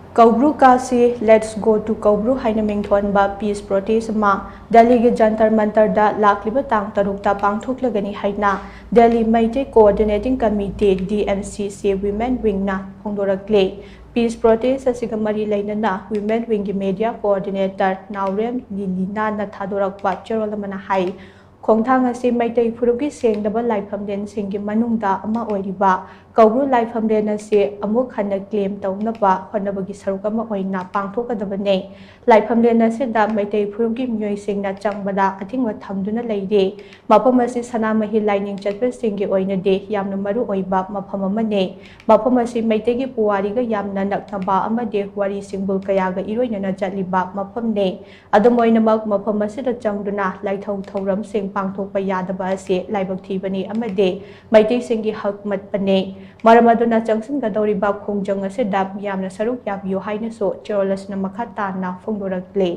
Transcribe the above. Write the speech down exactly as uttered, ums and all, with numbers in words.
Koubru Kashi Let's Go to Kaubru ꯍꯥꯏꯅ ꯃꯤꯡꯊꯣꯟꯕ peace protest ꯑꯃ ꯗꯦꯜꯂꯤꯒꯤ ꯖꯟꯇꯔ ꯃꯟꯇꯔꯗ ꯂꯥꯛꯂꯤꯕ ꯇꯥꯡ ꯇꯔꯨꯛꯇ ꯄꯥꯡꯊꯣꯛꯂꯒꯅꯤ ꯍꯥꯏꯅ Delhi Meitei Coordinating Committee, D M C C, Women Wingꯅ ꯐꯣꯡꯗꯣꯔꯛꯂꯤ꯫ Peace protest ꯑꯁꯤꯒ ꯃꯔꯤ ꯂꯩꯅꯅ Women Wingꯒꯤ media coordinator ꯅꯥꯎꯔꯦꯝ ꯂꯤꯂꯤꯅꯥꯅ ꯊꯥꯗꯣꯔꯛꯄ ꯆꯦꯔꯣꯜ ꯑꯃꯅ ꯍꯥꯏ, ꯈꯣꯡꯊꯥꯡ ꯑꯁꯤ ꯃꯩꯇꯩ ꯐꯨꯔꯨꯞꯀꯤ ꯁꯦꯡꯂꯕ ꯂꯥꯏꯐꯝꯂꯦꯟꯁꯤꯡꯒꯤ ꯃꯅꯨꯡꯗ ꯑꯃ ꯑꯣꯏꯔꯤꯕ ꯀꯧꯕ꯭ꯔꯨ ꯂꯥꯏꯐꯝꯂꯦꯟ ꯑꯁꯤ ꯑꯃꯨꯛ ꯍꯟꯅ claim ꯇꯧꯅꯕ ꯍꯣꯠꯅꯕꯒꯤ ꯁꯔꯨꯛ ꯑꯃ ꯑꯣꯏꯅ ꯄꯥꯡꯊꯣꯛꯀꯗꯕꯅꯤ꯫ ꯂꯥꯏꯐꯝꯂꯦꯟ ꯑꯁꯤꯗ ꯃꯩꯇꯩ ꯐꯨꯔꯨꯞꯀꯤ ꯃꯤꯑꯣꯏꯁꯤꯡꯅ ꯆꯪꯕꯗ ꯑꯊꯤꯡꯕ ꯊꯝꯗꯨꯅ ꯂꯩꯔꯤ꯫ ꯃꯐꯝ ꯑꯁꯤ ꯁꯅꯥꯃꯍꯤ ꯂꯥꯏꯅꯤꯡ ꯆꯠꯄꯁꯤꯡꯒꯤ ꯑꯣꯏꯅꯗꯤ ꯌꯥꯝꯅ ꯃꯔꯨ ꯑꯣꯏꯕ ꯃꯐꯝ ꯑꯃꯅꯤ꯫ ꯃꯐꯝ ꯑꯁꯤ ꯃꯩꯇꯩꯒꯤ ꯄꯨꯋꯥꯔꯤꯒ ꯌꯥꯝꯅ ꯅꯛꯅꯕ ꯑꯃꯗꯤ ꯋꯥꯔꯤ ꯁꯤꯡꯕꯨꯜ ꯀꯌꯥꯒ ꯏꯔꯣꯏꯅꯅ ꯆꯠꯂꯤꯕ ꯃꯐꯝꯅꯤ꯫ ꯑꯗꯨꯝ ꯑꯣꯏꯅꯃꯛ, ꯃꯐꯝ ꯑꯁꯤꯗ ꯆꯪꯗꯨꯅ ꯂꯥꯏꯊꯧ ꯊꯧꯔꯝꯁꯤꯡ ꯄꯥꯡꯊꯣꯛꯄ ꯌꯥꯗꯕ ꯑꯁꯤ ꯂꯥꯏꯕꯛ ꯊꯤꯕꯅꯤ ꯑꯃꯗꯤ ꯃꯩꯇꯩꯁꯤꯡꯒꯤ ꯍꯛ ꯃꯠꯄꯅꯤ꯫ ꯃꯔꯝ ꯑꯗꯨꯅ, ꯆꯪꯁꯤꯟꯒꯗꯧꯔꯤꯕ ꯈꯣꯡꯖꯪ ꯑꯁꯤꯗ ꯃꯤꯌꯥꯝꯅ ꯁꯔꯨꯛ ꯌꯥꯕꯤꯌꯨ ꯍꯥꯏꯅꯁꯨ ꯆꯦꯔꯣꯜ ꯑꯁꯤꯅ ꯃꯈꯥ ꯇꯥꯅ ꯐꯣꯡꯗꯣꯔꯛꯂꯤ꯫